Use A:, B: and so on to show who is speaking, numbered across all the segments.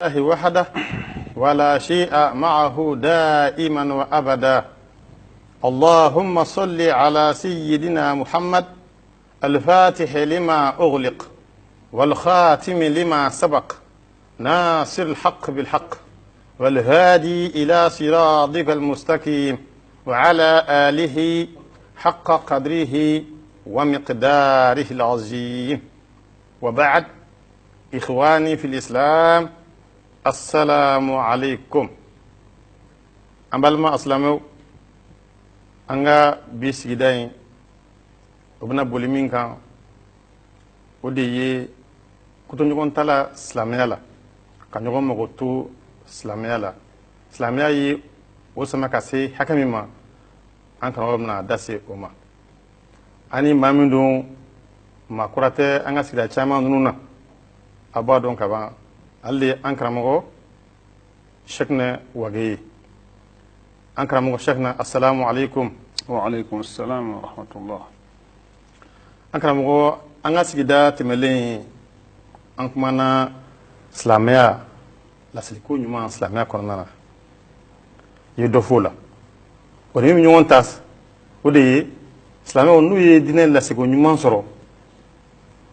A: وحده ولا شيء معه دائما وأبدا. اللهم صل على سيدنا محمد الفاتح لما أغلق والخاتم لما سبق ناصر الحق بالحق والهادي إلى صراطك المستقيم وعلى آله حق قدره ومقداره العظيم. وبعد، إخواني في الإسلام، السلام عليكم. An balima asilamɛw, an ka bi sigida in, o bɛna boli min kan, o de ye kotoɲɔgɔn ta la silamɛya la, ka ɲɔgɔn mago to silamɛya la. Silamɛya ye o sama ka se hakɛ min ma, an karamɔgɔ bɛna da se o ma. Ani maa min don, maa kura tɛ an ka sigida caman ninnu na, a b'a dɔn kaban, ale de ye an karamɔgɔ Sɛkinɛ Wage ye. An karamɔgɔ Sɛkinɛ, asalamu aleykum.
B: Wa aleykum salam wa rahmatullah.
A: An karamɔgɔ, an ka sigida tɛmɛlen, an kumana silamɛya lasiliko ɲuman silamɛya kɔnɔna na, i ye dɔ f'o la. O ni min ɲɔgɔn ta, o de ye silamɛw n'u ye diinɛ lasiko ɲuman sɔrɔ,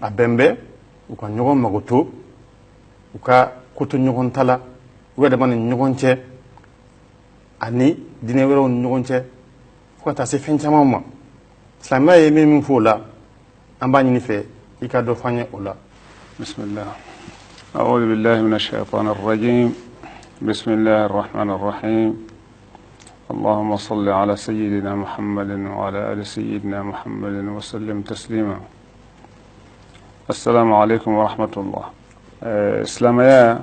A: a bɛn bɛ u ka ɲɔgɔn magoto, u ka koto ɲɔgɔn ta la u yɛrɛ dama ni ɲɔgɔn cɛ ani diinɛ wɛrɛw ni ɲɔgɔn cɛ, fo ka taa se fɛn caman ma. Silamɛya ye min fɔ o la, an b'a ɲini fɛ i ka dɔ f'an ye o la.
B: Bismillah. أعوذ بالله من الشيطان الرجيم. بسم الله الرحمن الرحيم. اللهم صل على سيدنا محمد وعلى آل سيدنا محمد وسلم تسليما. السلام عليكم ورحمة الله. Silamɛya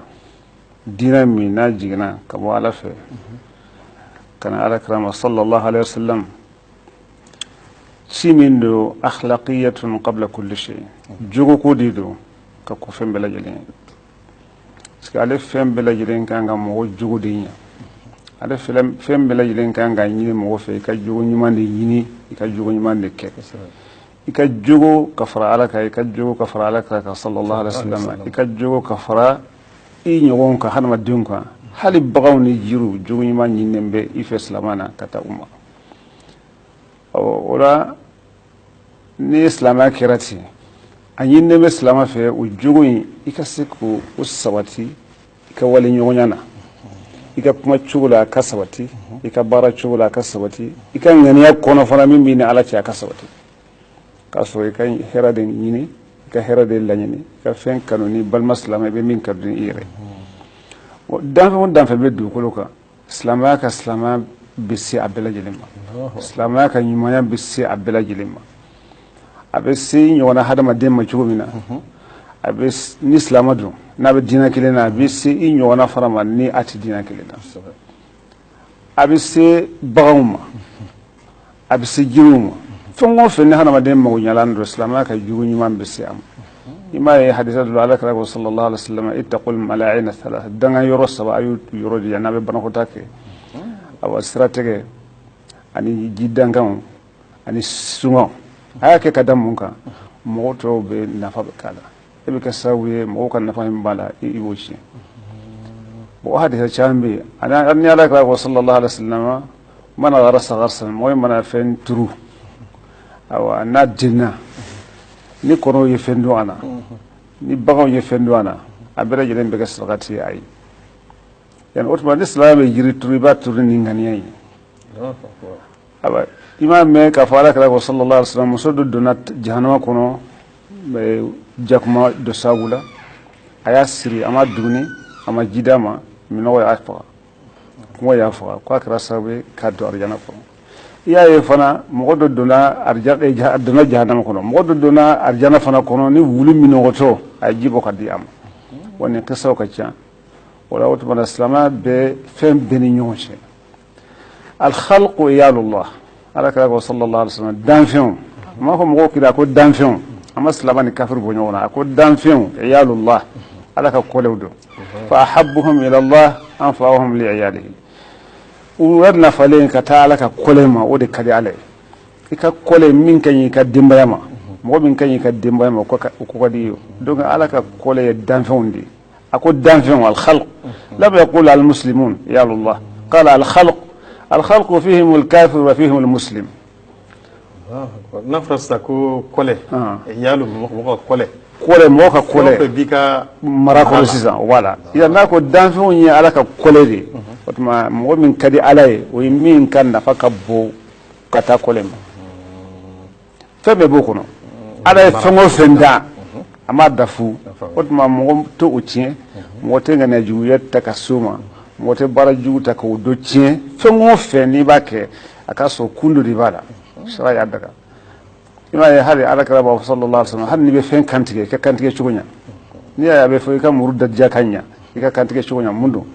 B: diinɛ min n'a jiginna ka bɔ Ala fɛ ka na Ala kira ma sallallahu alaihi wasallam, ci min don, akhlaqiyatun qabla kulli shay, jogoko de don ka ko fɛn bɛɛ lajɛlen ye, parce que ale fɛn bɛɛ lajɛlen kan ka mɔgɔ jogo de ɲɛ. Ale fɛn bɛɛ lajɛlen kan ka ɲini mɔgɔ fɛ, i ka jogo ɲuman de ɲini, i ka jogo ɲuman de kɛ, i ka jogo ka fara Ala kan, i ka jogo ka fara Ala kan sallallahu alaihi wasallam, i ka jogo ka fara i ɲɔgɔnw kan, hadamadenw kan, hali baganw ni jiriw, jogo ɲuman ɲininen bɛ i fɛ silamɛ na ka taa u ma. O la, ni silamɛya kɛra ten, a ɲininen bɛ silamɛ fɛ o jogo in, i ka se k'o sabati i ka wale ɲɔgɔnya na, i ka kuma cogo la a ka sabati, i ka baara cogo la a ka sabati, i ka ŋaniya kɔnɔ fana min b'i ni Ala cɛ a ka sabati, k'a sɔrɔ i ka hɛrɛ de ɲini, i ka hɛrɛ de laɲini, i ka fɛn kanu ni balima silamɛ i bɛ min kanu ni i yɛrɛ. Danfɛn o danfɛn bɛ dugukolo kan, silamɛya ka silamɛya bɛ se a bɛɛ lajɛlen ma, silamɛya ka ɲumanya bɛ se a bɛɛ lajɛlen ma. A bɛ se ɲɔgɔnna hadamaden ma cogo min na, a bɛ ni silamɛ don n'a bɛ diinɛ kelen na, a bɛ se i ɲɔgɔnna fana ma ni a tɛ diinɛ kelen na. A bɛ se baganw ma, a bɛ se jiriw ma, fɛn o fɛn ni hadamaden mago ɲalan don, silamɛya ka jogo ɲuman bɛ se a ma. I m'a ye hadisa dɔ la, Ala kira ko sallallahu alaihi wasallam: ittaqul mala'ina thalatha, danga yɔrɔ saba, a y'u yɔrɔ di yan n'a bɛ banakɔtaa kɛ, awa siratigɛ ani jidankanw ani sumaw. A y'a kɛ ka da mun kan? Mɔgɔ tɔw bɛ nafa bɛ k'a la, e bɛ kɛ sababu ye mɔgɔw ka nafa min b'a la, i b'o tiɲɛ. Bon, o hadisa caman bɛ yen. Ni Ala kira ko sallallahu alaihi wasallam: man gharasa gharsan, mɔgɔ min mana fɛn turu, awa n'a denna, ni kɔnɔw ye fɛn dun a na, ni baganw ye fɛn dun a na, a bɛɛ lajɛlen bɛ kɛ sarakati ye a ye. Yani o tuma, ni silamɛ bɛ yiri turu, i b'a turu ni ŋaniya ye. Awa, i m'a mɛn k'a fɔ Ala kira ko sallallahu alaihi wasallam, muso dɔ donna jahanama kɔnɔ jakuma dɔ sababu la, a y'a siri, a ma dumuni, a ma ji d'a ma, minɔgɔ y'a faga, kɔngɔ y'a faga, k'a kɛra sababu ye k'a don arijana kɔnɔ. I y'a ye fana, mɔgɔ dɔ donna a donna jahanama kɔnɔ, mɔgɔ dɔ donna arijana fana kɔnɔ ni wulu minɔgɔtɔ, a ye ji bɔ ka di a ma. Wa nin kisaw ka ca o la. O tuma na, silamɛya bɛ fɛn bɛɛ ni ɲɔgɔn cɛ. Alkhalqu iyalullah, Ala kira ko sallallahu alaihi wasallam, danfɛnw, a m'a fɔ mɔgɔw kira, a ko danfɛnw, a ma silamɛ ni kafiri bɔ ɲɔgɔn na, a ko danfɛnw iyalullah, Ala ka kɔlɛw don. Fa ahabbuhum ila Allah anfa'uhum li iyalihi, u yɛrɛ nafalen ka taa Ala ka kɔlɛ ma, o de ka di Ala ye. I ka kɔlɛ min ka ɲi i ka denbaya ma, mɔgɔ min ka ɲi i ka denbaya ma, o ko ka di i ye. Donc Ala ka kɔlɛ ye danfɛnw de ye. A ko danfɛnw, alkhalq. Lam yaqul al muslimun iyalullah, qala al khalq, al khalq fihim al kafir wa fihim al muslim.
A: N'a fɔra sisan ko kɔlɛ, iyalu, mɔgɔ kɔlɛ,
B: kɔlɛ, mɔgɔ ka kɔlɛ,
A: fɛn b'i ka
B: mara kɔnɔ sisan. Voilà, ya n'a ko danfɛnw ye Ala ka kɔlɛ de ye, o tuma mɔgɔ min ka di Ala ye, o ye min ka nafa ka bon ka taa kɔlɛ ma. Fɛn bɛɛ b'o kɔnɔ. Ala ye fɛn o fɛn da, a m'a da fu. O tuma mɔgɔ tɛ o tiɲɛ, mɔgɔ tɛ ŋaniya juguya ta ka s'o ma, mɔgɔ tɛ baara jugu ta k'o dɔ tiɲɛ. Fɛn o fɛn n'i b'a kɛ, a k'a sɔrɔ kun dɔ de b'a la, sira y'a daga. I m'a ye, hali Ala kira b'a fɔ sallallahu alaihi wasallam, hali n'i bɛ fɛn kantigɛ, i ka kantigɛ cogo ɲa. N'i y'a ye a bɛ fɔ i ka muru da ka ɲa, i ka kantigɛ cogo ɲa. Mun don?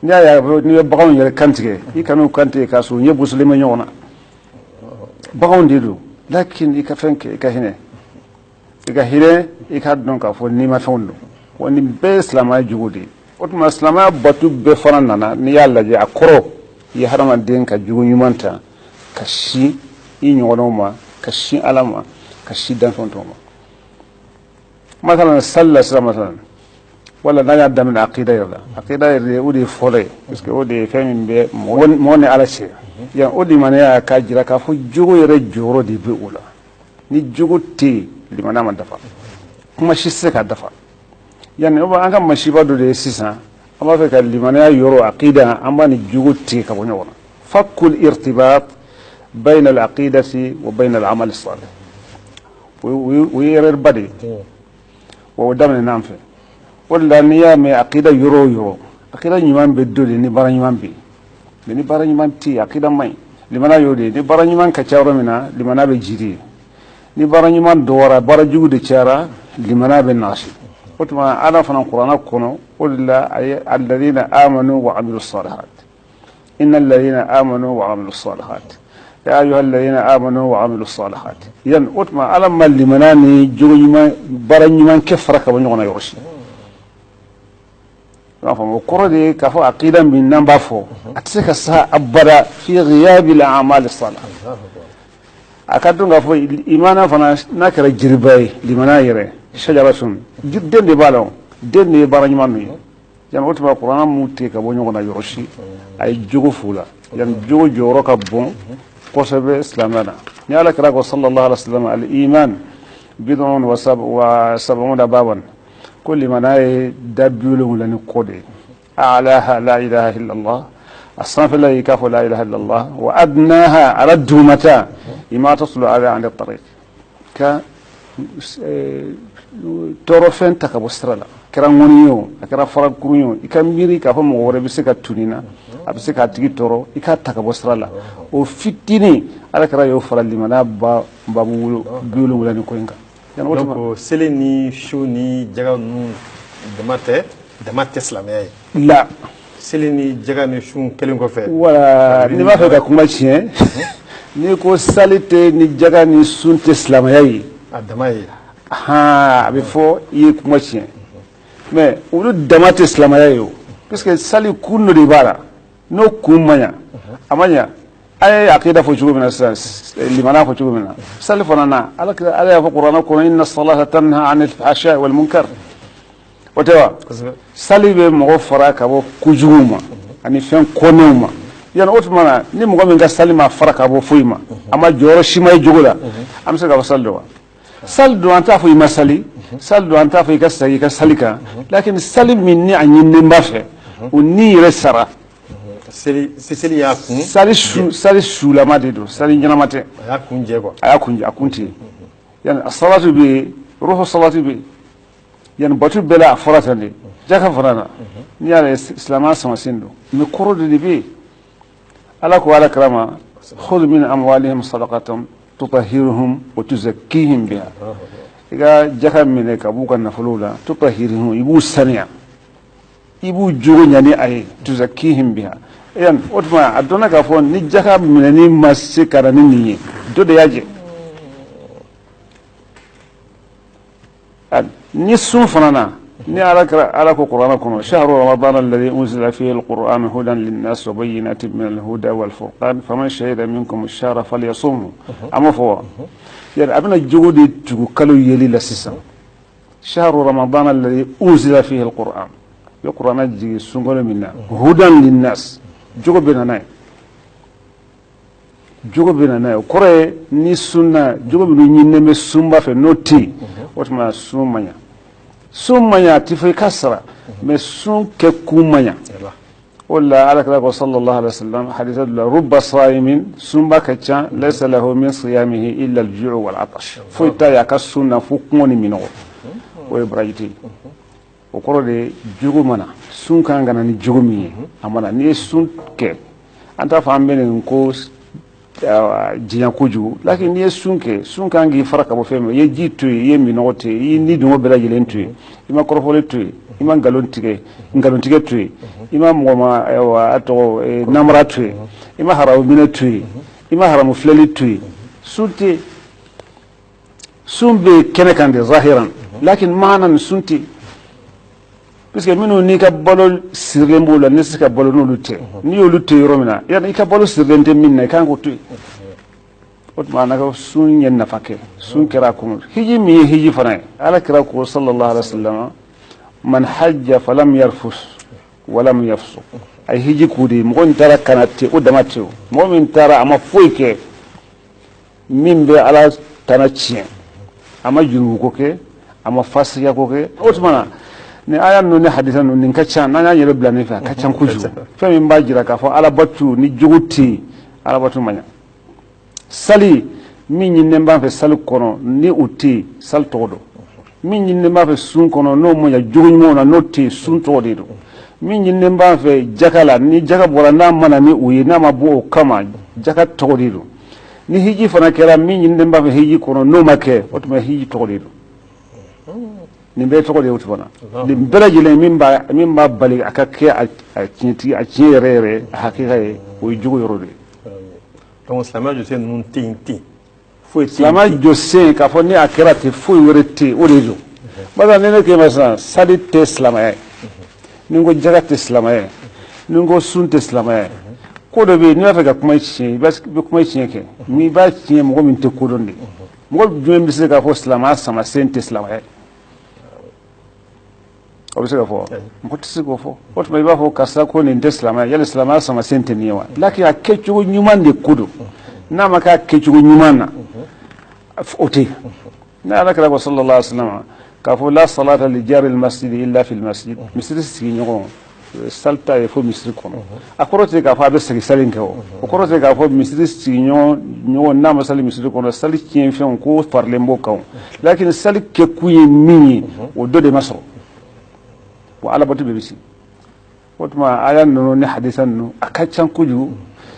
B: N'i y'a ye a bɛ n'i bɛ baganw yɛrɛ kantigɛ, i kan'u kantigɛ k'a sɔrɔ u ɲɛ bosolen bɛ ɲɔgɔn na. Baganw de don, lakin i ka fɛn kɛ, i ka hinɛ, i ka hinɛ, i ka dɔn k'a fɔ nimafɛnw don. Wa nin bɛɛ ye silamɛya jogo de ye. O tuma silamɛya batu bɛɛ fana nana, n'i y'a lajɛ, a kɔrɔ i ye hadamaden ka jogo ɲuman ta ka sin i ɲɔgɔnnaw ma, ka sin Ala ma, ka sin danfɛnw tɔw ma. Masalan sali la sisan, masalan, wala n'an y'a daminɛ akida yɛrɛ la, akida yɛrɛ o de ye fɔlɔ ye, parce que o de ye fɛn min bɛ mɔgɔ ni Ala cɛ. Yan o limaniya k'a jira k'a fɔ jogo yɛrɛ jɔyɔrɔ de bɛ o la. Ni jogo tɛ yen, limaniya ma dafa, kuma si tɛ se ka dafa. Yanni o an ka masiba dɔ de ye sisan, an b'a fɛ ka limaniya yɔrɔ akida, an b'a ni jogo tigɛ ka bɔ ɲɔgɔn na. Fakul irtibat bayna al-aqidati wa bayna al-amal as-salih, o ye erreur ba de ye, wa o daminɛ an fɛ. O de la n'i y'a mɛn akida yɔrɔ o yɔrɔ, akida ɲuman bɛ dɔ de ni baara ɲuman bɛ yen. Mais ni baara ɲuman tɛ yen, akida man ɲi. Limaniya y'o de ye. Ni baara ɲuman ka ca yɔrɔ min na, limaniya bɛ jiri ye. Ni baara ɲuman dɔgɔyara, baara jugu de cayara, limaniya bɛ nasi. O tuma Ala fana kuranɛ kɔnɔ, o de la a ye alladhina amanu wa amilu salihat, inna alladhina amanu wa amilu salihat, ya ayyuha alladhina amanu wa amilu salihat. Yan o tuma Ala ma limaniya ni jogo ɲuman, baara ɲuman kɛ fara ka bɔ ɲɔgɔn na yɔrɔ si. I b'a faamu, o kɔrɔ de ye k'a fɔ aqida min n'an b'a fɔ, a tɛ se ka sa abada fi ghiyabi al-a'mal salih. A ka dɔn k'a fɔ imana fana n'a kɛra jiriba ye, limaniya yɛrɛ shajaratun, den de b'a la, den de ye baara ɲuman min ye. Yan o tuma kuranɛ m'u tigɛ ka bɔ ɲɔgɔn na yɔrɔ si, a ye jogo f'u la. Yan jogo jɔyɔrɔ ka bon kosɛbɛ silamɛya la. Ni Ala kira ko sallallahu alaihi wasallam, al-iman bid'un wa sab'una baban, ko limaniya ye da 70 ni kɔ de ye. A'laha la ilaha illallah, a sanfɛla y'i k'a fɔ la ilaha illallah, wa adnaha ala dugumata imatatul adha an tariq, ka tɔɔrɔfɛn ta ka bɔ sira la. A kɛra ŋɔni ye o, a kɛra farakurun ye o, i ka miiri k'a fɔ mɔgɔ wɛrɛ bɛ se ka tuni na, a bɛ se k'a tigi tɔɔrɔ, i k'a ta ka bɔ sira la. O fitinin, Ala kɛra y'o fara limaniya babu 70 ni kɔ in kan.
A: Donc seli ni su ni jaga ninnu dama tɛ silamɛya ye.
B: La
A: seli ni jaga ni sun kelen kɔfɛ.
B: Wala n'i b'a fɛ ka kuma tiɲɛ, n'i ko sali tɛ ni jaga ni sun tɛ silamɛya ye,
A: a dama ye,
B: a bɛ fɔ i ye kuma tiɲɛ. Mais olu dama tɛ silamɛya ye o, parce que sali kun dɔ de b'a la, n'o kun ma ɲa, a ma ɲa. A ye akida fɔ cogo min na sisan, limaniya fɔ cogo min na, sali fana na, Ala y'a fɔ kuranɛ kɔnɔ, inna salata tanha anil fahsha'i wal munkar. O tɛ wa? Sali bɛ mɔgɔ fara ka bɔ kojuguw ma ani fɛn kɔnɛw ma. Yan o tuma na, ni mɔgɔ min ka sali ma fara ka bɔ foyi ma, a ma jɔyɔrɔ si ma ye jogo la, an bɛ se k'a fɔ sali don wa? Sali don, an t'a fɔ i ma sali, sali don, an t'a fɔ i ka segin i ka sali kan, lakin sali min ni a ɲininen b'a fɛ, o ni yɛrɛ sara.
A: Seli y'a kun.
B: Sali sulama de don, sali ɲɛnama tɛ.
A: A y'a kun jɛ quoi.
B: A y'a kun jɛ, a kun tɛ yen. Yani a salatu bɛ yen, ruhu salatu bɛ yen. Yani batu bɛɛ la a fɔra tan de. Jaka fana na, n'i y'a ye silamɛya samasen don, mais kɔrɔ dɔ de bɛ yen. Ala ko Ala kira ma, khudh min amwalihim sadaqatan tutahhiruhum wa tuzakkihim biha. I ka jaka minɛ ka b'u ka nafolow la, tutahhiruhum, i b'u saniya, i b'u jogo ɲa ni a ye, tuzakkihim biha. Yan o tuma a dɔnna k'a fɔ ni jaka minɛni ma se ka na ni nin ye, dɔ de y'a jɛ. Ni sun fana na, ni Ala kɛra Ala ko kuranɛ kɔnɔ, shahru ramadan alladhi unzila fihi alquran hudan linnas wa bayyinatin min alhuda wal furqan faman shahida minkum ash-shahra falyasumhu. A ma fɔ wa? Yani a bɛna jogo de tugu kalo yeli la sisan. Shahru ramadan alladhi unzila fihi alquran, U ye kuranɛ jigin sunkalo min na, hudan linnas, jogo bɛ na n'a ye, jogo bɛ na n'a ye. O kɔrɔ ye ni sunna jogo minnu ɲininen bɛ sunba fɛ, n'o tɛ yen, o tuma sun ma ɲa. Sun ma ɲa, a tɛ fɔ i ka sara, mais sun kɛ kun ma ɲa. O la ala kira ko sallallahu alaihi wasallam hadisa dɔ la, rubba saimin, sunba ka ca, laysa lahu min siyamihi illa al-ju'u wal atash, foyi t'a ye a ka sun na fo kɔngɔ ni minɔgɔ. O ye baraji tɛ yen. O kɔrɔ de jogo ma na. Sun kan ka na ni jogo min ye, a ma na. N'i ye sun kɛ, an t'a fɔ an bɛ nin ko janya kojugu, lakin n'i ye sun kɛ, sun kan k'i fara ka bɔ fɛn min, i ye ji to yen, i ye minɔgɔ to yen, i ye ni dungɔ bɛɛ lajɛlen to yen, i ma kɔrɔfɔli to yen, i ma nkalon tigɛ, nkalontigɛ to yen, i ma mɔgɔ ma, ayiwa, a tɔgɔ namara to yen, i ma haramu minɛ to yen, i ma haramu filɛli to yen. Sun tɛ yen. Sun bɛ kɛnɛ kan de zahiran, lakin maana ni sun tɛ yen, puisque minnu n'i ka balo sirilen b'o la, n'i tɛ se ka balo n'olu tɛ, n'i y'olu to yɔrɔ min na, yanni i ka balo sirilen tɛ min na, i kan k'o to yen. O tuma n'a ka sun ye nafa kɛ, sun kɛra a kun. Hiji min ye hiji fana ye, ala kira ko sallallahu alaihi wa sallam, man hajja falam yarfus walam yafsuq. A ye hiji k'u de ye. Mɔgɔ min taara ka na ten, o dama tɛ. O mɔgɔ min taara, a ma foyi kɛ min bɛ ala tana tiɲɛ, a ma jurumu kɛ, a ma fasiya ko kɛ. O tuma na ni aya ninnu ni hadisa ninnu, nin ka ca. N'an y'an yɛrɛ bila nin fɛ, a ka ca kojugu. Fɛn min b'a jira k'a fɔ alabatu ni jogo tɛ yen, alabatu ma ɲa. Sali min ɲininen b'an fɛ sali kɔnɔ, ni o tɛ yen, sali tɔgɔ don. Min ɲininen b'an fɛ sun kɔnɔ, n'o ma ɲa jogo ɲumanw na, n'o tɛ yen, sun tɔgɔ de don. Min ɲininen b'an fɛ jaka la, ni jaka bɔra, n'a ma na ni o ye, n'a ma bɔ o kama, jaka tɔgɔ de don. Ni hiji fana kɛra, min ɲininen b'a fɛ hiji kɔnɔ, n'o ma kɛ, o tuma hiji tɔgɔ de don. Nin bɛɛ tɔgɔ de ye. O tuma na nin bɛɛ lajɛlen, min b'a bali a ka kɛ a tiɲɛtigi, a tiɲɛ yɛrɛ yɛrɛ, a hakika ye, o ye jogo yɔrɔ de ye.
A: Donc silamɛya jɔsen ninnu tɛ yen ten, foyi tɛ yen.
B: Silamɛya jɔsen, k'a fɔ ni a kɛra ten, foyi wɛrɛ tɛ yen, o de don. Barisa ni ne k'e ma sisan sali tɛ silamɛya ye, ni n ko jaka tɛ silamɛya ye, ni n ko sun tɛ silamɛya ye, ko dɔ bɛ yen, n'i b'a fɛ ka kuma tiɲɛ, i bɛ kuma tiɲɛ kɛ, n'i b'a tiɲɛ mɔgɔ min tɛ ko dɔn de. Mɔgɔ jumɛn bɛ se k'a fɔ silamɛya samasen tɛ silamɛya ye? O bɛ se ka fɔ? Mɔgɔ tɛ se k'o fɔ. O tuma i b'a fɔ karisa ko nin tɛ silamɛya, yali silamɛya samasen tɛ nin ye wa? Lakin a kɛcogo ɲuman de ko don. N'a ma kɛ a kɛcogo ɲuman na, o tɛ yen. Ni ala kira ko sallallahu alaihi wa sallam k'a fɔ la salata li jari masjid illa fil masjid, misiri sigiɲɔgɔn sali t'a ye fo misiri kɔnɔ, a kɔrɔ tɛ k'a fɔ a bɛ segin sali kɛ. O kɔrɔ tɛ k'a fɔ misiri sigiɲɔgɔn ɲɔgɔn n'a ma sali misiri kɔnɔ, sali tiɲɛ fɛnw ko farilen b'o kan. Lakin sali kɛkun ye min ye, o dɔ de ma sɔrɔ wa alabato bɛɛ bɛ sigi. O tuma aya ninnu ni hadisa ninnu, a ka ca kojugu.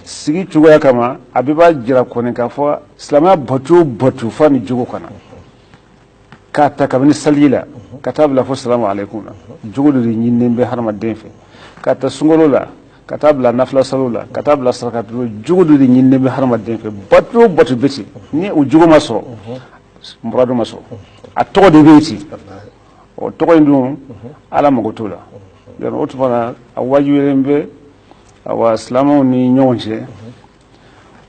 B: Sigi cogoya kama, a bɛɛ b'a jira kɔni k'a fɔ silamɛya bato o bato, f'a ni jogo ka na. K'a ta kabini saliji la ka taa bila fo salamu aleykum na, jogo de ɲininen bɛ hadamaden fɛ. Ka ta sunkalo la ka taa bila nafila saliw la, ka taa bila sarakati, jogo de ɲininen bɛ hadamaden fɛ. Bato o bato bɛ ten, ni o jogo ma sɔrɔ, muradu ma sɔrɔ, a tɔgɔ de bɛ yen ten. O tɔgɔ in dun, ala mago t'o la. O tuma na a wajibiyalen bɛ, awa, silamɛw ni ɲɔgɔn cɛ,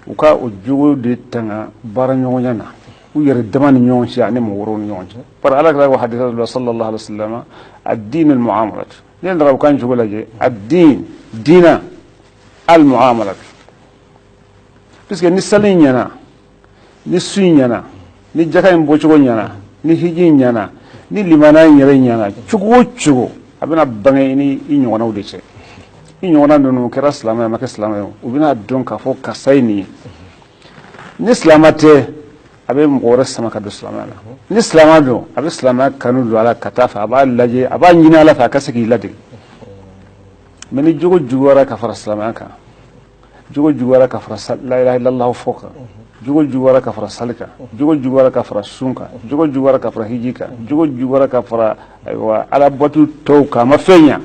B: u ka o jogo de tanga baara ɲɔgɔnya na, u yɛrɛ dama ni ɲɔgɔn cɛ ani mɔgɔ wɛrɛw ni ɲɔgɔn cɛ. Bari ala kira ko hadisa dɔ la sallallahu alaihi wa sallam, ad-din al-muamalat. N'i ye arabukan cogo lajɛ, ad-din, diina, al-muamalat, puisque ni sali ɲɛna, ni sun ɲɛna, ni jaka in bɔcogo ɲɛna, ni hiji ɲɛna, ni limaniya in yɛrɛ ɲɛna cogo o cogo, a bɛna bange i ni i ɲɔgɔnnaw de cɛ. I ɲɔgɔnna ninnu kɛra silamɛ, a ma kɛ silamɛ ye, u bɛna dɔn k'a fɔ karisa ye nin ye. Ni silamɛ tɛ, a bɛ mɔgɔ wɛrɛ sama ka don silamɛya la. Ni silamɛ don, a bɛ silamɛya kanu don a la ka taa fɛ, a b'a lajɛ, a b'a ɲini ala fɛ a ka se k'i ladege. Mais ni jogo juguyara ka fara silamɛya kan, jogo juguyara ka fara la ilaha illallah fɔ kan, jogo juguyara ka fara sali kan, jogo juguyara ka fara sun kan, jogo juguyara ka fara hiji kan, jogo juguyara ka fara, ayiwa, alabatu tɔw kan, a ma fɛn ɲa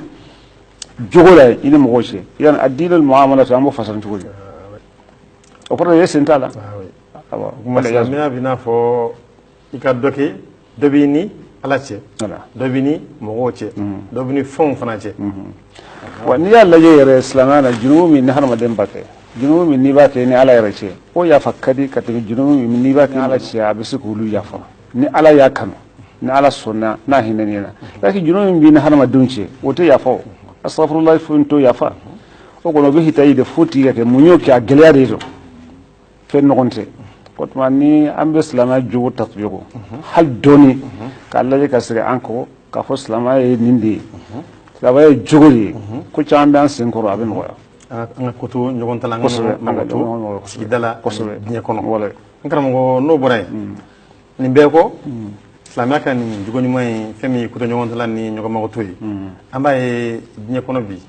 B: jogo la i ni mɔgɔw cɛ, yani addinul muamala, an b'o fasara cogo di? O kɔrɔ ye sen t'a la.
A: Awɔ, silamɛya bɛ n'a fɔ i ka dɔ kɛ, dɔ b'i ni ala cɛ, dɔ b'i ni mɔgɔw cɛ, dɔ b'i ni fɛnw fana cɛ.
B: Wa n'i y'a lajɛ yɛrɛ, silamɛya la, jurumu min ni hadamaden b'a kɛ, jurumu min n'i b'a kɛ ni ala yɛrɛ cɛ, o yafa ka di ka tɛmɛ jurumu min n'i b'a kɛ ala cɛ. A bɛ se k'olu yafa ni ala y'a kanu. Ni Ala sɔnna n'a hinɛ na, lakin jurumu min b'i ni hadamadenw cɛ, o tɛ yafa. O astaghfirullah foyi t'o yafa. O kɔnɔ o bɛ hitayi de fo tigi ka kɛ mun y'o kɛ, a gɛlɛya de don, fɛn nɔgɔn tɛ. O tuma ni an bɛ silamɛya jogo tatubiko hali dɔɔni k'a lajɛ ka segin an kɔ k'a fɔ silamɛya ye nin de ye, silamɛya ye jogo de ye, ko caman bɛ an sen kɔrɔ, a bɛ nɔgɔya.
A: An ka ko to ɲɔgɔn ta la, an ka
B: Kosɛbɛ,
A: ɲɔgɔn makoto
B: an ka
A: sigida la,
B: kosɛbɛ.
A: diɲɛ kɔnɔ.
B: Wala.
A: N karamɔgɔ, n'o bɔra yen, nin bɛɛ kɔ, silamɛya ka nin jogo ɲuman ye fɛn min ye, koto ɲɔgɔn ta la ni ɲɔgɔn makoto ye, an b'a ye diɲɛ kɔnɔ bi,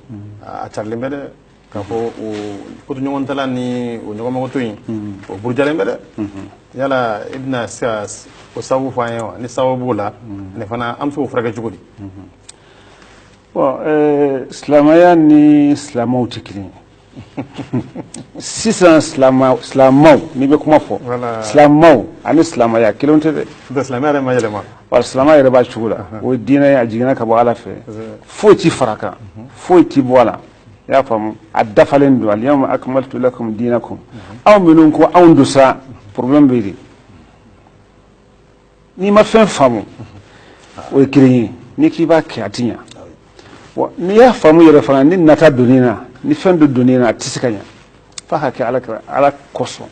A: a carilen bɛ dɛ, k'a fɔ o koto ɲɔgɔn ta la ni o ɲɔgɔn makoto in, o burujalen bɛ dɛ. Yala i bɛna se ka o sababu fɔ an ye wa? Ni sababu b'o la, ani fana an bɛ se k'o furakɛ cogo di?
B: Bon, silamɛya ni silamɛw tɛ kelen ye. Sisan silamɛw, n'i bɛ kuma fɔ,
A: Voilà.
B: silamɛw ani silamɛya kelenw tɛ dɛ.
A: N'o tɛ silamɛya yɛrɛ ma yɛlɛma.
B: Wa silamɛya yɛrɛ b'a cogo la, o ye diinɛ ye, a jiginna ka bɔ Ala fɛ, foyi ti fara kan, foyi ti bɔ a la. I y'a faamu, a dafalen don. Al-yawma akmaltu lakum dinakum. Aw minnu ko anw don sa, problème bɛ yen de. N'i ma fɛn faamu, o ye kelen ye, n'i k'i b'a kɛ, a ti ɲa. Wa n'i y'a faamu yɛrɛ fana, ni nata donn'i na, ni fɛn dɔ donn'i na, a tɛ se ka ɲa f'a ka kɛ Ala kɛra Ala kosɔn,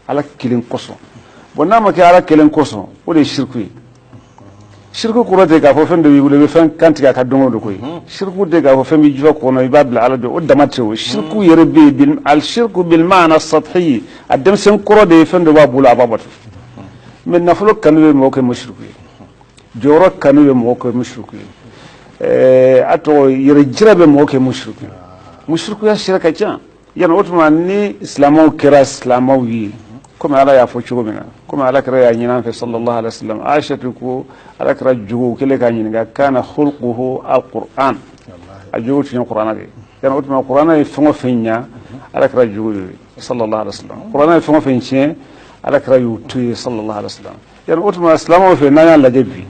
B: Ala kelen kosɔn. Bon, n'a ma kɛ Ala kelen kosɔn, o de ye siriku ye. Siriku kɔrɔ tɛ k'a fɔ fɛn dɔ b'i bolo, i bɛ fɛn kantigɛ a ka don o don koyi. Siriku tɛ k'a fɔ fɛn b'i jufa kɔnɔ, i b'a bila Ala don, o dama tɛ. O siriku yɛrɛ bɛ yen, al shirku bil maana sathi, a denmisɛn kɔrɔ de ye fɛn dɔ b'a bolo, a b'a bato. Mais nafolo kanu bɛ mɔgɔ kɛ musiriku ye, jɔyɔrɔ kanu bɛ mɔgɔ kɛ musiriku ye, a tɔgɔ yɛrɛ jira bɛ mɔgɔ kɛ musiriku ye. Musirikuya sira ka ca yan. O tuma ni silamɛw kɛra silamɛw ye, komi Ala y'a fɔ cogo min na, komi Ala kɛra y'a ɲini an fɛ, sallallahu alaihi wasallam, Aishatu ko Ala kɛra jogo kɛlen k'a ɲininka, kana khulquhu alquran, a jogo tun ye kuranɛ de ye. Yan o tuma kuranɛ ye fɛn o fɛn ɲa, Ala kɛra jogo ye, sallallahu alaihi wasallam. Kuranɛ ye fɛn o fɛn tiɲɛ, Ala kɛra y'o to ye, sallallahu alaihi wasallam. Yan o tuma silamɛw fɛ, n'an y'a lajɛ bi,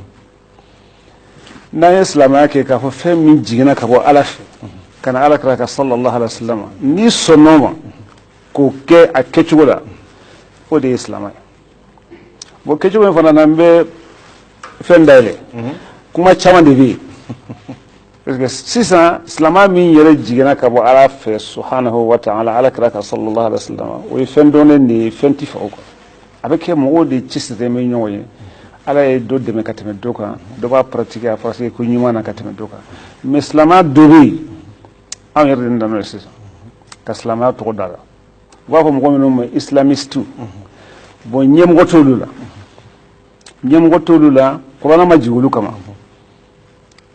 B: n'an ye silamɛya kɛ k'a fɔ fɛn min jiginna ka bɔ Ala fɛ ka na Ala kɛra ka, sallallahu alaihi wasallam, n'i sɔnn'o ma k'o kɛ a kɛcogo la, o de ye silamɛ ye. Bon, kɛcogo in fana na, n bɛ fɛn dayɛlɛ, kuma caman de bɛ yen, parce que sisan silamɛ min yɛrɛ jiginna ka bɔ Ala fɛ subhanahu wa ta'ala, Ala kɛra ka, sallallahu alaihi wasallam, o ye fɛn dɔnnen de ye, fɛn tɛ fɛ o kan. A bɛ kɛ mɔgɔw de cɛsirilen bɛ ɲɔgɔn ye, Ala ye dɔ dɛmɛ ka tɛmɛ dɔ kan, dɔ b'a pratiquer a pratiquer ko ɲuman na ka tɛmɛ dɔ kan. Mais silamɛya dɔ bɛ yen, anw yɛrɛ de nana n'o ye sisan ka silamɛya tɔgɔ da la, u b'a fɔ mɔgɔ minnu ma islamiste. Bon, ɲɛmɔgɔ t'olu la, ɲɛmɔgɔ t'olu la. Kuranɛ ma jigin olu kama,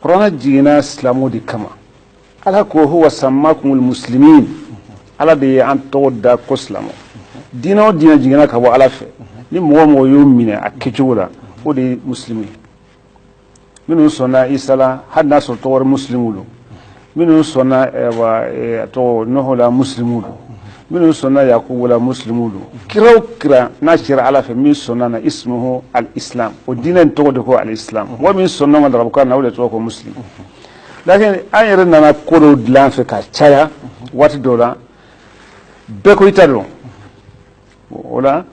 B: kuranɛ jiginna silamɛw de kama. Ala ko huwa sammakumul muslimin, Ala de ye an tɔgɔ da ko silamɛw. Diinɛ o diinɛ jiginna ka bɔ Ala fɛ, ni mɔgɔ o mɔgɔ y'o minɛ a kɛcogo la, o de ye muslimu ye. Minnu sɔnna Isa la, hali n'a sɔrɔ tɔgɔ wɛrɛ, muslimu don. Minnu sɔnna a tɔgɔ Nuhu la, muslimu don. Minnu sɔnna Yakubu la, muslimu don. Kira o kira n'a cira Ala fɛ, min sɔnna na, ismuhu al-islam, o diinɛ in tɔgɔ de ko al-islam. Mɔgɔ min sɔnna ma darabukan na, o de tɔgɔ ko muslim. Lakin an yɛrɛ nana ko dɔw dilan an fɛ ka caya, waati dɔw la bɛɛ ko i ta dɔn. O la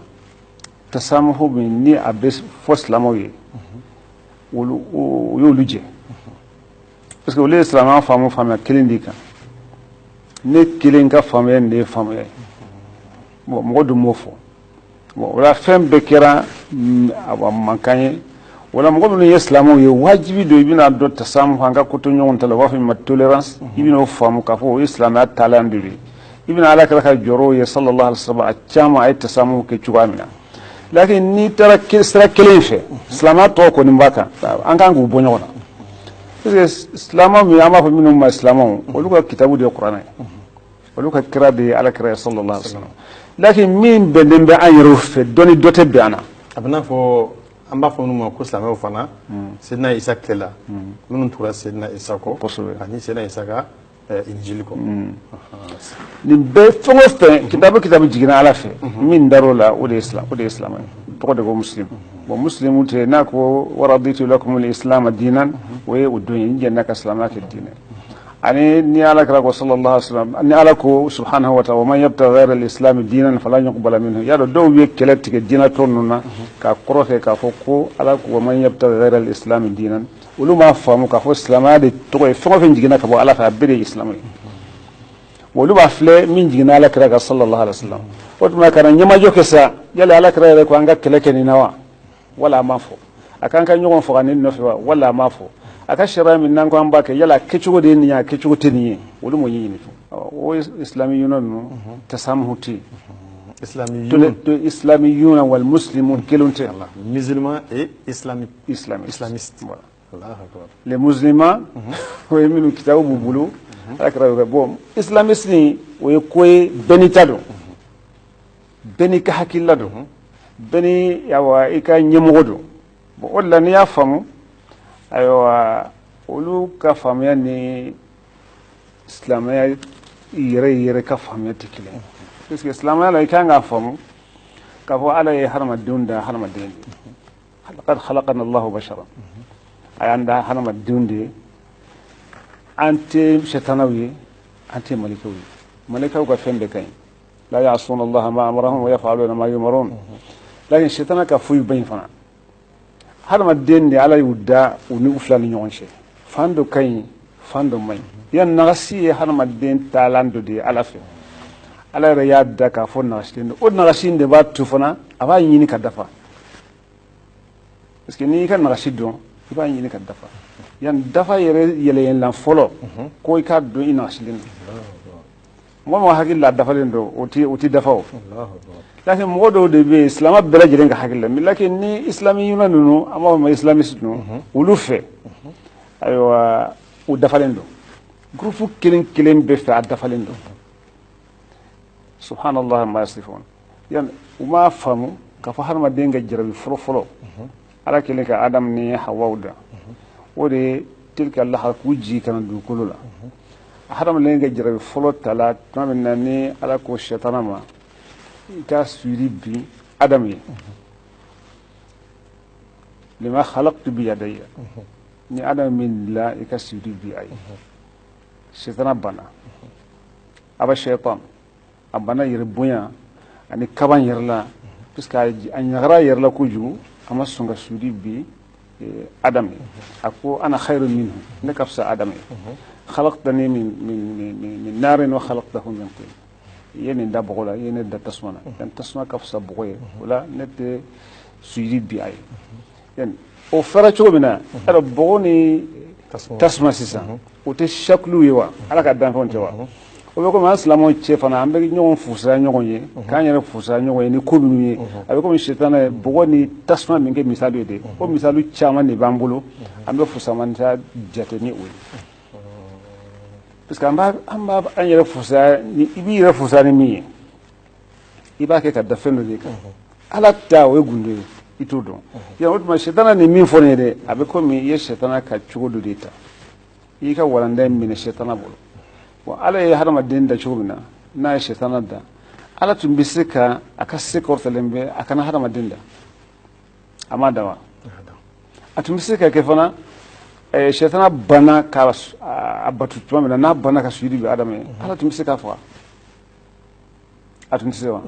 B: tasamuhu min ni a bɛ fɔ silamɛw ye, olu o y'olu jɛ, parce que olu ye silamɛya faamu faamuya kelen de kan. Ne kelen ka faamuya nin de ye faamuya ye. Bon, mɔgɔ dun m'o fɔ. Bon, o la fɛn bɛɛ kɛra awa mankan ye. O la mɔgɔ minnu ye silamɛw ye, wajibi don i bɛna dɔn tasamuhu, an ka ko to ɲɔgɔn ta la, u b'a fɔ min ma tolérance, i bɛna o faamu k'a fɔ o ye silamɛya taalan de ye. I bɛna Ala kɛra ka jɔyɔrɔw ye, sallallahu alaihi wasallam, a caman a ye tasamuhu kɛ cogoya min na. Lakin n'i taara sira kelen fɛ, silamɛya tɔgɔ kɔni b'a kan, an kan k'u bɔ ɲɔgɔn na, parce que silamɛ min an b'a fɔ minnu ma silamɛw, olu ka kitabu de ye kuranɛ ye, olu ka kira de ye Ala kira ye, sallallahu alaihi wasallam. Lakin min bɛnnen bɛ an yɛrɛw fɛ, dɔ ni dɔ tɛ bɛn an na.
A: A bɛ n'a fɔ an b'a fɔ minnu ma ko silamɛw fana, Sedina Isa tile la, minnu tugura Sedina Isa kɔ, ani Sedina Isa ka injili kɔ.
B: Nin bɛɛ, fɛn o fɛn, kitabu kitabu jiginna Ala fɛ, min dar'o la, o de ye silam, o de ye silamɛ ye, tɔgɔ de ko muslim. Bon, muslimu tɛ n'a ko waraditu lakum al-islam diinan, o ye o don ye, n jɛnna ka silamɛya kɛ diinɛ. Ani ni Ala kira ko sallallahu alaihi wasallam, ni Ala ko subhanahu wa ta'ala, wa man yabtaghi ghayra al-islam dinan falan yuqbala minhu. Y'a dɔn dɔw ye kɛlɛ tigɛ diinɛ tɔ ninnu na k'a kɔrɔ kɛ k'a fɔ ko Ala ko wa man yabtaghi ghayra al-islam dinan, olu m'a faamu k'a fɔ silamɛya de tɔgɔ ye fɛn o fɛn jiginna ka bɔ Ala fɛ, a bɛɛ de ye silamɛ ye. Olu b'a filɛ min jiginna Ala kira kan sallallahu alaihi wasallam. O tuma ka na ɲɛmajɔ kɛ sa, yali Ala kira yɛrɛ ko an ka kɛlɛ kɛ nin na wa, wala a m'a fɔ? A k'an ka ɲɔgɔn faga nin nɔfɛ wa, wala a m'a fɔ? A ka sariya min n'an ko an b'a kɛ, yala a kɛcogo de ye nin ye, a kɛcogo tɛ nin ye? Olu m'o ɲɛɲini. O islamiyuna ninnu, tasamuhu tɛ yen. Islamiyuna wal muslimun kelen tɛ.
A: Musulman et islamique.
B: Islamiste.
A: Islamiste.
B: Voilà. Les musulmans, o ye minnu kitabu b'u bolo, Ala kira y'o kɛ. Bon, islamiste nin, o ye ko ye, bɛɛ n'i ta don, bɛɛ n'i ka hakilila don, bɛɛ ni ayiwa i ka ɲɛmɔgɔ don. Bon, o de la n'i y'a faamu, ayiwa, olu ka faamuya ni silamɛya yɛrɛ yɛrɛ ka faamuya tɛ kelen ye, parce que silamɛya la, i kan k'a faamu k'a fɔ Ala ye hadamadenw da hadamaden de ye. Laqad khalaqana Allahu basharan, a y'an da hadamadenw de ye. An tɛ sɛtanaw ye, an tɛ malikaw ye. Malikaw ka fɛn bɛɛ ka ɲi, la ya'suna Allaha ma amarahum wa yaf'aluna ma yumarun, lakin sɛtana ka foyi ba ɲi fana. Hadamaden de Ala y'u da, u ni u fila ni ɲɔgɔn cɛ, fan dɔ ka ɲi, fan dɔ man ɲi. Yan nagasi ye hadamaden taalan dɔ de ye Ala fɛ. Ala yɛrɛ y'a da k'a fɔ nagasilen don. O nagasi in de b'a to fana a b'a ɲini ka dafa, parce que n'i y'i ka nagasi dɔn, i b'a ɲini ka dafa. Yan dafa yɛrɛ yɛlɛyɛlɛn fɔlɔ ko i k'a dɔn i nagasilen don. Mɔgɔ mɔgɔ hakili la dafalen don, o ti dafa o. Lakin mɔgɔ dɔw de bɛ yen, silamɛ bɛɛ lajɛlen ka hakili la, lakin ni islamiyuna ninnu, an b'a fɔ ma islamiste ninnu, olu fɛ, ayiwa, u dafalen don. Groupe kelen kelen bɛɛ fɛ, a dafalen don. Subhanallah ma yasifun. Yan u m'a faamu k'a fɔ hadamaden ka jarabi fɔlɔ fɔlɔ, Ala kɛlen ka Adam ni Hawaw da, o de ye tilka laha k'u jigi ka na dugukolo la. Hadamaden ka jarabi fɔlɔ tala tuma min na ni Ala ko sɛtana ma i ka suri bin Adam ye, lima khalaqtu bi yadayya, ni Adam min la i ka suri bi a ye, sɛtana banna. Aba shaitan, a banna yɛrɛ bonya ani kaban yɛrɛ la, puisque a ɲagara yɛrɛ la kojugu, a ma sɔn ka suri bi Adam ye. A ko ana khairu minhu, ne ka fisa Adam ye, khalaqtani min narin wa khalaqtahu min tin, i ye nin da bɔgɔ la, i ye ne da tasuma na, yan tasuma ka fisa bɔgɔ ye, o la ne tɛ suri bi a ye. Yani o fɛra cogo min na, alors bɔgɔ ni tasuma sisan, o tɛ shakulu ye wa? Ala ka danfɛnw tɛ wa? O bɛ komi an silamɛw cɛ fana, an bɛ ɲɔgɔn fusaya ɲɔgɔn ye, k'an yɛrɛ fusaya ɲɔgɔn ye ni ko minnu ye. A bɛ komi sitana ye bɔgɔ ni tasuma min kɛ misali ye de, o misali caman de b'an bolo, an bɛ fusamanta jate ni o ye, parce que an b'a an yɛrɛ fusaya ni, i b'i yɛrɛ fusaya ni min ye, i b'a kɛ ka da fɛn dɔ de kan. Ala ta, o ye gundo ye, i t'o dɔn. Yan o tuma sitana ni min fɔ nin ye dɛ, a bɛ komi i ye sitana ka cogo dɔ de ta, i y'i ka walanda in minɛ sitana bolo. Bon, Ala ye hadamaden da cogo min na, n'a ye sitana da, Ala tun bɛ se ka a ka se kɔrɔtalen bɛ a kana hadamaden da, a ma da wa? A tun bɛ se ka kɛ fana, sitana banna ka a batu tuma min na, n'a banna ka sujudi bi Adama ye, Ala tun bɛ se k'a faga, a tun tɛ se wa?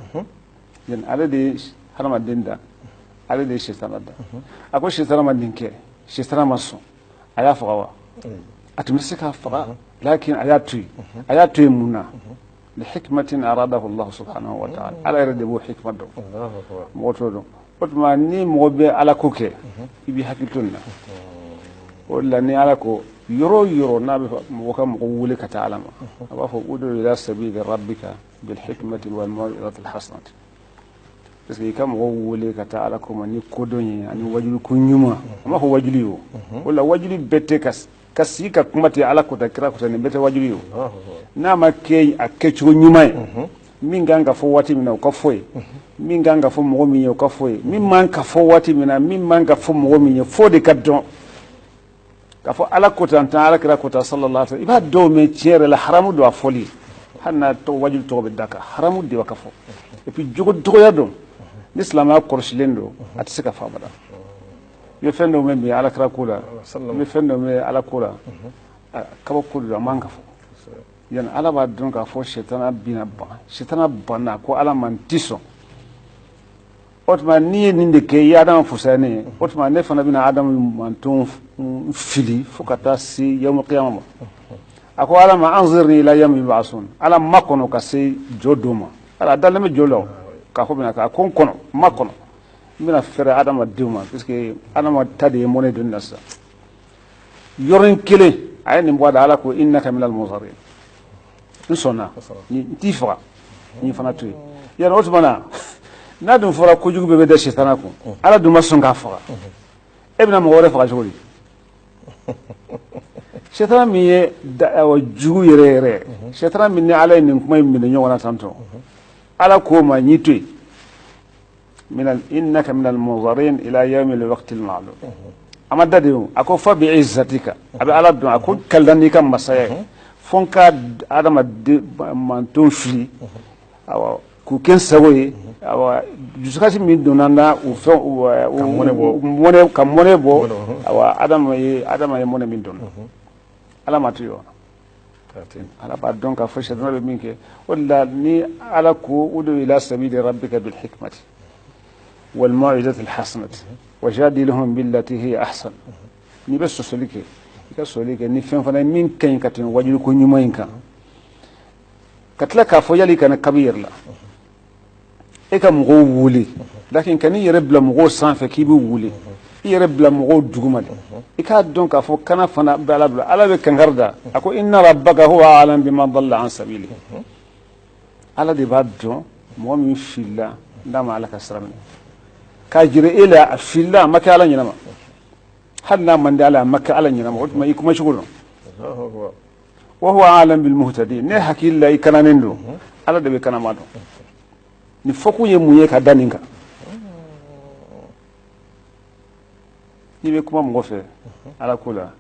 B: Yani ale de ye hadamaden da, ale de ye sitana da. A ko sitana ma nin kɛ, sitana ma sɔn, a y'a faga wa? A tun bɛ se k'a faga, lakin a y'a to yen. A y'a to yen mun na? Lihikmatin aradahu Allah subhanahu wa ta'ala. Ala yɛrɛ de b'o hikma dɔn, mɔgɔ t'o dɔn. O tuma ni mɔgɔ bɛ Ala ko kɛ, i b'i hakili to nin na. O de la ni Ala ko yɔrɔ o yɔrɔ, n'a bɛ mɔgɔ ka mɔgɔ wele ka taa Ala ma, a b'a fɔ udu ila sabili rabbika bil hikmati wal maw'izati al hasanati, parce que i ka mɔgɔw wele ka taa Ala ko ma ni kodɔn ye ani wajuli ko ɲuman. A m'a fɔ wajuli ye o. O la wajuli bɛɛ tɛ ka sigi ka kuma tɛ Ala kota, kira kota, nin bɛɛ tɛ wajuli ye o. N'a ma kɛ a kɛcogo ɲuman ye, min kan ka fɔ waati min na, o ka fɔ ye, min kan ka fɔ mɔgɔ min ye, o ka fɔ ye, min man ka fɔ waati min na, min man ka fɔ mɔgɔ min ye, fo de ka dɔn k'a fɔ Ala ko tan tan, Ala kira ko tan sallallahu alaihi wasallam. I b'a dɔw mɛn, tiɲɛ yɛrɛ la, haramu don a fɔli, hali n'a tɔgɔ wajuli tɔgɔ bɛ da kan, haramu de ka fɔ. Et puis jogo dɔgɔya don, ni silamɛya kɔlɔsilen don, a tɛ se ka fɔ abada. I bɛ fɛn dɔw mɛn bi Ala kira ko la, i bɛ fɛn dɔw mɛn Ala ko la. Kabako don, a man ka fɔ. Yani Ala b'a dɔn k'a fɔ sɛtana bina ban, sɛtana banna ko Ala ma n ti sɔn. O tuma n'i ye nin de kɛ, i ye Adama fusaya ne ye, o tuma ne fana bɛna Adama manton fili fo ka taa se yawmu qiyama ma. A ko Ala ma anzirni ila yawmi yub'asun, Ala ma kɔnɔ ka se jɔ don ma. Ala dalen bɛ jɔ la k'a fɔ bɛna k'a ko n kɔnɔ, ma kɔnɔ, n bɛna fɛrɛ adamadenw ma, puisque Adama ta de ye mɔnɛ don na sisan. Yɔrɔnin kelen a ye nin bɔ a da, Ala ko innaka minal munzarin, n sɔnna, n t'i faga, n fana to yen. Yala o tuma na, n'a dun fɔra kojugu bɛɛ bɛ da sitana kun, Ala dun ma sɔn k'a faga, e bɛna mɔgɔ wɛrɛ faga cogo di? Sitana min ye jugu yɛrɛ yɛrɛ, sitana min ni Ala ye nin kuma in minɛ ɲɔgɔn na tantɔ, Ala k'o ma n'i to yen, innaka minal munzarin ila yawmi alwaqti alma'lum. A ma da de o, a ko fa bi izzatika, a bɛ Ala dɔn, a ko kalida n'i ka masaya ye, fo n ka adamaden manton fili, awa k'u kɛ n sago ye, awa dusukasi min donna n na u fɛn mɔnɛ ka mɔnɛ bɔ, awa Adama ye mɔnɛ min donna, Ala ma to yen. Ala b'a dɔn k'a fɔ sɛtana bɛ min kɛ. O de la ni Ala ko udu ila sabili rabbika bil hikmati wal mau'izati al hasanati wajadilhum billati hiya ahsan, n'i bɛ sɔsɔli kɛ, i ka sɔsɔli kɛ ni fɛn fana ye min ka ɲi ka tɛmɛ wajuli ko ɲuman in kan. Ka tila k'a fɔ yali kana kabi yɛrɛ la, e ka mɔgɔw wele, lakin kan'i yɛrɛ bila mɔgɔw sanfɛ k'i bɛ wele, i yɛrɛ bila mɔgɔw duguma de. I k'a dɔn k'a fɔ kana fana bɛ Ala bila, Ala bɛ kankari da, a ko inna rabbaka huwa a'lam biman dalla an sabili, Ala de b'a dɔn mɔgɔ min filila n'a ma Ala ka sira minɛ. K'a jira e la a filila, a ma kɛ Ala ɲɛnama, hali n'a man di Ala, a ma kɛ Ala ɲɛnama. O tuma i kuma cogo dɔn, wa huwa a'lam bil muhtadin, ne hakili la i kananen don, Ala de bɛ kanama dɔn. Nin fɔkun ye mun ye ka da nin kan? N'i bɛ kuma mɔgɔ fɛ Ala ko la,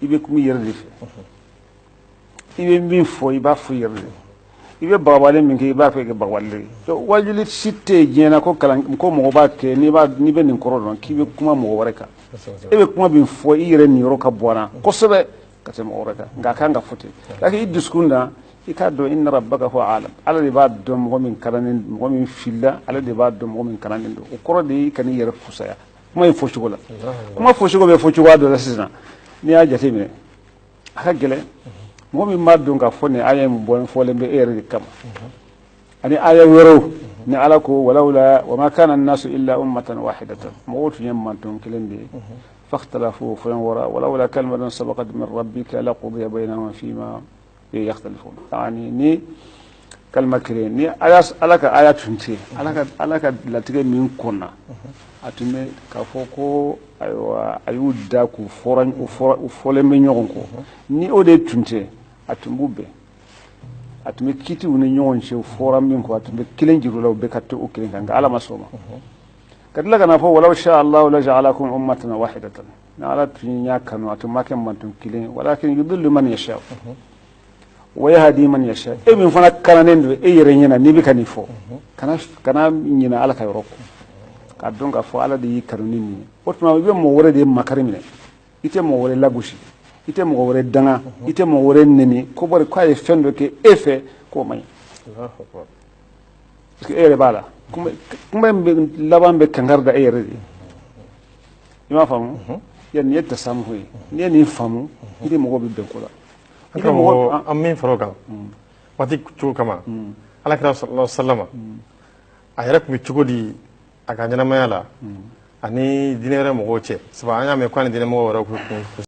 B: i bɛ kuma i yɛrɛ de fɛ. I bɛ min fɔ, i b'a fɔ i yɛrɛ de. I bɛ bagabali min kɛ, i b'a fɛ kɛ bagabali ye. Wajuli si tɛ yen diɲɛ na ko kalan ko mɔgɔ b'a kɛ n'i bɛ nin kɔrɔ dɔn k'i bɛ kuma mɔgɔ wɛrɛ kan. E bɛ kuma min fɔ, i yɛrɛ niyɔrɔ ka bɔ a la kosɛbɛ ka tɛmɛ mɔgɔ wɛrɛ kan, nka a kan ka fɔ ten. Lakin i dusukun na, i k'a dɔn inna rabbaka huwa alam, Ala de b'a dɔn mɔgɔ min kalannen, mɔgɔ min filila, Ala de b'a dɔn mɔgɔ min kalannen don. O kɔrɔ de ye i kan'i yɛrɛ fusaya kuma in fɔcogo la. Kuma fɔcogo bɛ fɔ cogoya dɔ la sisan, n'i y'a jateminɛ a ka gɛlɛn. Mɔgɔ min b'a dɔn k'a fɔ nin aya in bɔ fɔlen bɛ e yɛrɛ de kama, ani aya wɛrɛw ni Ala ko walawla wa ma kana nasu illa ummatan wahidatan, mɔgɔw tun ye manton kelen de ye, fakhtalafu fɛn wara walawla kalimatun sabaqat min rabbika laqudiya bainahum fima yakhtalifun. Yani ni kalima kelen ni Ala ka aya tun tɛ, Ala ka latigɛ min kɔnna, a tun bɛ k'a fɔ ko ayiwa a y'u da k'u fɔra u fɔlen bɛ ɲɔgɔn kɔ, ni o de tun tɛ, a tun b'u bɛn, a tun bɛ kitiw ni ɲɔgɔn cɛ, u fɔra min kɔ, a tun bɛ kelen juru la, u bɛɛ ka to o kelen kan. Nka Ala ma sɔn o ma. Ka tila ka na fɔ walaw sha Allahu laja'alakum ummatan wahidatan, ni Ala tun y'a kanu, a tun ma kɛ manton kelen, walakin yudillu man yasha wa yahdi man yasha. E min fana kalannen don e yɛrɛ ɲɛna, n'i bɛ ka nin fɔ, kana ɲinɛ Ala ka yɔrɔ kɔ, k'a dɔn k'a fɔ Ala de y'i kanu ni nin ye. O tuma i bɛ mɔgɔ wɛrɛ de makari minɛ, i tɛ mɔgɔ wɛrɛ lagosi, i tɛ mɔgɔ wɛrɛ danga, i tɛ mɔgɔ wɛrɛ neni ko bari k'a ye fɛn dɔ kɛ e fɛ k'o man ɲi, parce que e yɛrɛ b'a la. Kuma in laban bɛ kankari da e yɛrɛ de ye. I m'a faamu? Ya nin ye tasamuhu ye. N'i ye nin faamu, i ni mɔgɔ bɛ bɛn ko la.
A: An karamɔgɔ, an min fara o kan waati cogo kama, Ala kira sallallahu alaihi wasallam a yɛrɛ tun bɛ cogo di a ka ɲɛnamaya la ani diinɛ wɛrɛ mɔgɔw cɛ? Sabu an y'a mɛn ko ani diinɛ mɔgɔw wɛrɛ kun